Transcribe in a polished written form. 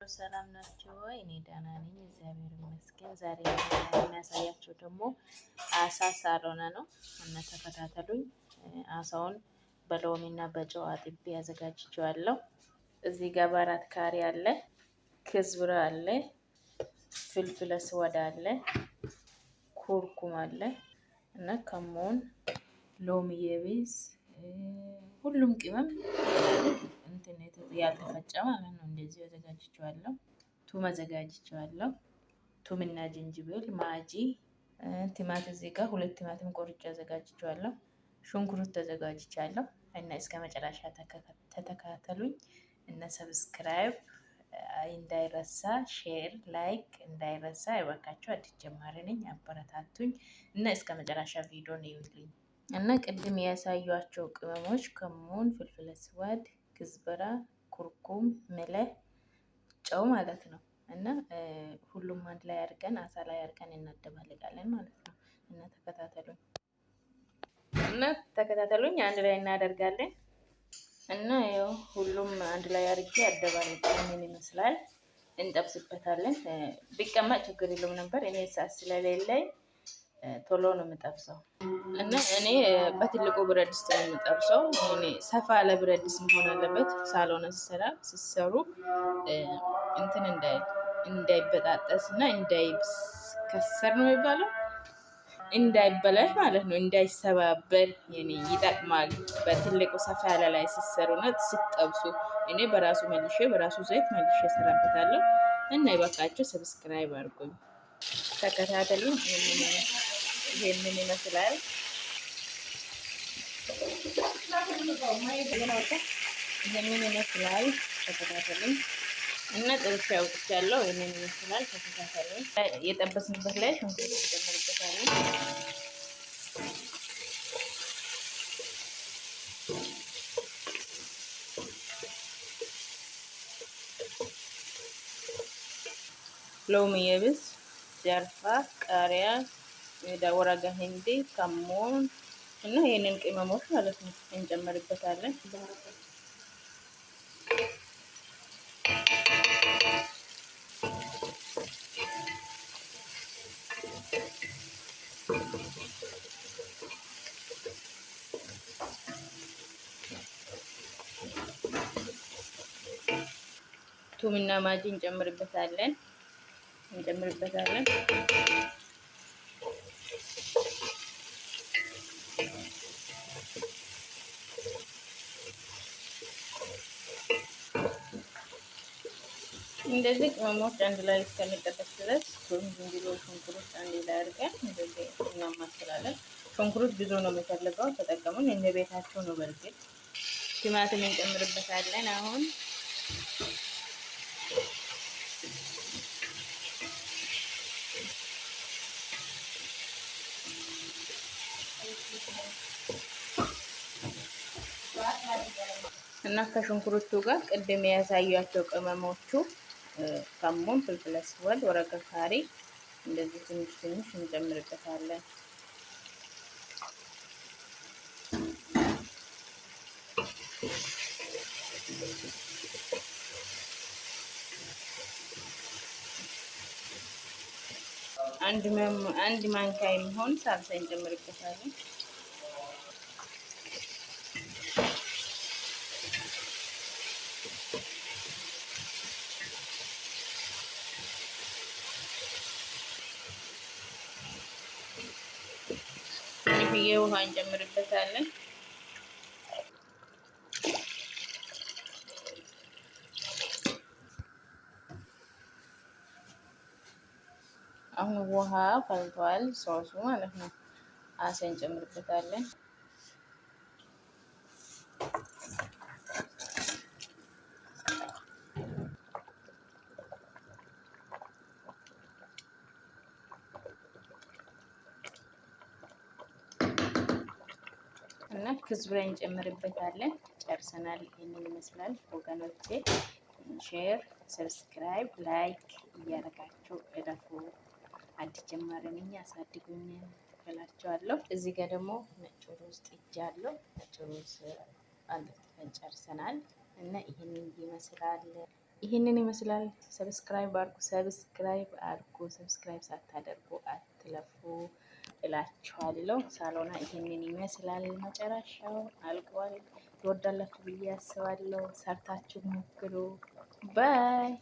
ሰላም ናችሁ ወይ? እኔ ደህና ነኝ፣ እግዚአብሔር ይመስገን። ዛሬ የሚያሳያቸው ደግሞ አሳ ሳሎና ነው እና ተከታተሉኝ። አሳውን በሎሚና በጨው አጥቤ አዘጋጅቼዋለሁ። እዚህ ጋር በአራት ካሪ አለ፣ ክዝብራ አለ፣ ፍልፍለ ስወዳ አለ፣ ኩርኩም አለ እና ከሞን፣ ሎሚ የቤዝ ሁሉም ቅመም እንትን ያልተፈጨ ማለት ነው። እንደዚህ አዘጋጅቼዋለሁ። ቱም አዘጋጅቼዋለሁ። ቱምና ጅንጅብል፣ ማጂ፣ ቲማቲም እዚህ ጋር ሁለት ቲማቲም ቆርጬ አዘጋጅቼዋለሁ። ሽንኩርት ተዘጋጅቻለሁ እና እስከ መጨረሻ ተከታተሉኝ እና subscribe እንዳይረሳ፣ share፣ like እንዳይረሳ። እባካችሁ አዲስ ጀማሪ ነኝ፣ አበረታቱኝ እና እስከ መጨረሻ ቪዲዮን እዩልኝ። እና ቅድም ያሳዩአቸው ቅመሞች ከሙን፣ فلفل أسود፣ كزبرة፣ ኩርኩም፣ ملح፣ ጨው ማለት ነው። እና ሁሉም አንድ ላይ አድርገን አሳ ላይ አድርገን እናደባልቃለን ማለት ነው። እና ተከታተሉኝ እና ተከታተሉኝ አንድ ላይ እናደርጋለን። እና ያው ሁሉም አንድ ላይ አድርጌ አደባልቄ ምን ይመስላል እንጠብስበታለን። ቢቀመጥ ችግር የለውም ነበር። እኔ ሰዓት ስለሌለኝ ቶሎ ነው የምጠብሰው እና እኔ በትልቁ ብረት ድስት ነው የምጠብሰው። እኔ ሰፋ ያለ ብረት ድስት መሆን አለበት። ሳሎን ስሰራ ሲሰሩ እንትን እንዳይል እንዳይበጣጠስ እና እንዳይከሰር ነው የሚባለው እንዳይበላሽ ማለት ነው፣ እንዳይሰባበር የኔ ይጠቅማል። በትልቁ ሰፋ ያለ ላይ ሲሰሩና ስትጠብሱ እኔ በራሱ መልሼ በራሱ ዘይት መልሼ እሰራበታለሁ። እና ይባካችሁ subscribe አድርጉኝ፣ ተከታተሉኝ። ይሄንን ይመስላል። ይሄንን ይመስላል። ተከታተሉኝ እና ጥብሼ አውጥቻለሁ። ይሄንን ይመስላል። ተከታተሉኝ። የጠበስንበት ላይ ሽንኩርት እንጨምርበታለን። ሎሚ የብስ፣ ጀርፋ፣ ቃሪያ፣ ورق هندي፣ ከሙን እና ይሄንን ቅመሞች ማለት ነው እንጨምርበታለን። ቱምና ማጂ እንጨምርበታለን። እንደዚህ ቅመሞች አንድ ላይ እስከሚጠበስ ድረስ ቱም፣ ዝንጅብል፣ ሽንኩርት አንድ ላይ አድርገን እንደዚህ እናማስላለን። ሽንኩርት ብዙ ነው የሚፈልገው፣ ተጠቀሙን። እንደ ቤታቸው ነው። በእርግጥ ቲማቲም እንጨምርበታለን አሁን እና ከሽንኩርቱ ጋር ቅድም ያሳያቸው ቅመሞቹ ከሙን፣ ፍልፍል አስወድ፣ ወረቀ ካሪ እንደዚህ ትንሽ ትንሽ እንጨምርበታለን። አንድ ማንኪያ የሚሆን ሳልሳ እንጨምርበታለን። ትንሽዬ ውሃ እንጨምርበታለን። አሁን ውሃ ፈልቷል፣ ሶሱ ማለት ነው። አሳ እንጨምርበታለን። እና كزبرة እንጨምርበታለን። ጨርሰናል። ይህንን ይመስላል ወገኖቼ። share፣ subscribe፣ like እያደረጋችሁ እለፉ። አዲስ ጀማሪ ነኝ፣ አሳድጉኝ እላችኋለሁ። እዚህ ጋር ደግሞ ነጭ ሩዝ ጥጃለሁ። ነጭ ሩዝ አንጠፍጥፈን ጨርሰናል እና ይህንን ይመስላል። ይህንን ይመስላል። Subscribe አድርጉ፣ subscribe አድርጉ። Subscribe ሳታደርጉ አትለፉ እላችኋለሁ። ሳሎና ይህንን ይመስላል። መጨረሻው አልቋል። ትወዳላችሁ ብዬ አስባለሁ። ሰርታችሁ ሞክሩ። Bye.